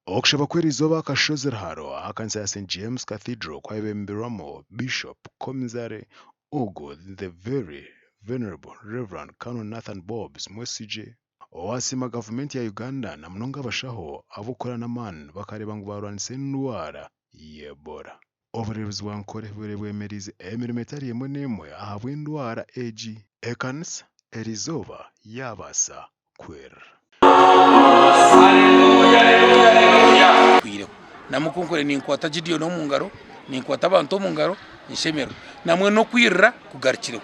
Okushaba kw'erizooba aha kashozi Ruharo aha kanisa ya St James Cathedral kwayebemberwamu Bishop Komizare Ogu The Very Venerable Rev Canon Nathan Bobbs Mwesigye owaasiima gavumenti ya Uganda na munonga abashaho ahabw'okukora n'amaani bakareeba ngu baarwanisa endwara y'Ebola. Obureeberezi bwa Nkore bubire bwemereize emirimo etari emwe n'emwe ahabw'endwara egi. Ekanisa erizooba yaabaasa kwirira. Hwireho. Namwe ku nkore ninkwata Gideoni omu ngaro, ninkwata abantu omu ngaro, nshemererwa. Namwe n'okwirira kugarukireho.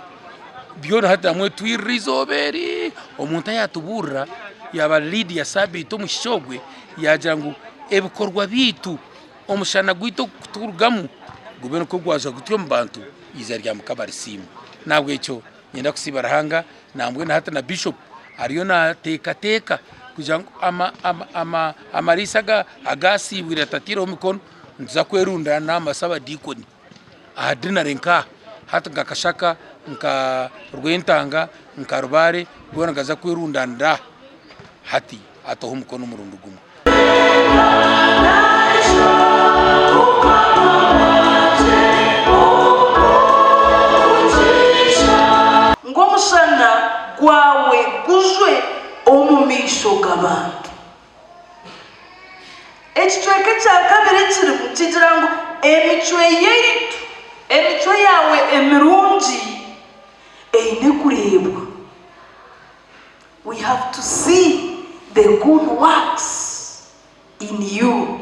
Byona hati namwe twirira eizooba eri, omuntu ayatubuurira yaaba lead ya sabiiti omushiki ogwe, yaagira ngu ebikorwa byaitu, omushana gwaitu ogukuturugamu gube nikwo gwaza guti omu bantu, eizooba rya Mukama risiimwe. Nahabwekyo Niinyenda kusiima Ruhanga nambwenu hati na Bishop ariyo nateekateeka kugira ngu amariisa agu asiibwire atataireho mikono nituza kwerundaana n'amasa abadiikoni aha dinari nk'aha hati nka Kashaka nka Rwentanga nka Rubare goona nigaza kwerundaanira aha hati ataho omukono omurundi gumwe. Ngu omushana gwawe gujwe omu maisho g'abantu. Ekicweka ekyakabiri ekirimu kigira ngu emicwe yaitu, emicwe yaawe emirungi eine kureebwa. We have to see the good works in you.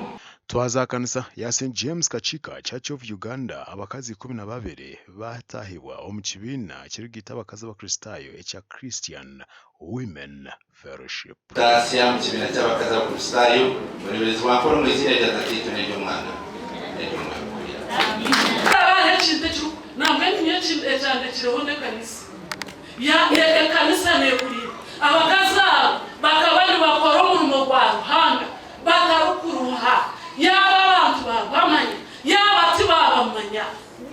Twaza aha kanisa ya St James Kakiika Church of Uganda abakazi 12 baatahibwa omu kibiina ekirikugaita abakazi Abakristaayo ekya Christian Women Fellowship. Taasya omu kibiina ky'abakazi Abakristaayo, omureeberezi wa Nkore omu iziina rya Tataitwe n'ery'Omwana n'ery'Omwoyo Orikwera. Hariho ekintu ekiri nambwenu nyowe ekyandekireho n'ekanisa. Ya ekanisa neekuriira. Abakazi abo bakaba nibakora omurimo gwa Ruhanga batarikuruha. Yaaba abantu baabamanya, yaaba tibaabamanya,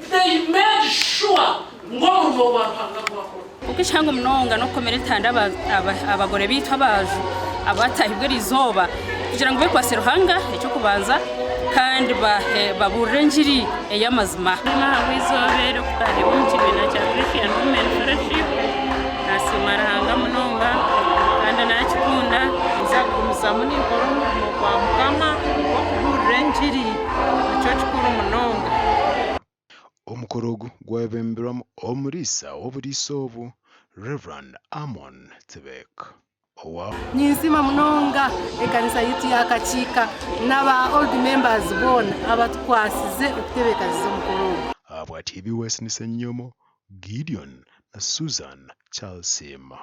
they made sure ngu omurimo gwa Ruhanga gwakorwa. Kwonka ekihango munonga n'okukomera entanda abagore baitu abaju abatahibwe eriizooba kugira ngu bekwatse Ruhanga eky'okubanza kandi babuurire engiri ey'amazima. Ahabw'eizooba eri okutahibwa omu kibiina kya Christian Women Fellowship, nasiima Ruhanga munonga kandi nakikunda. Ninza kugumizamu ninkora omurimo gwa Mukama ogw'okubuurira engiri, nikyo kikuru munonga. Omukoro ogu gwayebemberwamu omuriisa w'oburiisa obu, Rev. Amon Tibek owa. Ninsiima munonga ekanisa yaitu ya Kakiika n'aba old members boona abatukwasize okutebeekanisa omukoro ogu. Ahabwa TV West ni Ssenyomo Gideon na Susan Kyalisiima.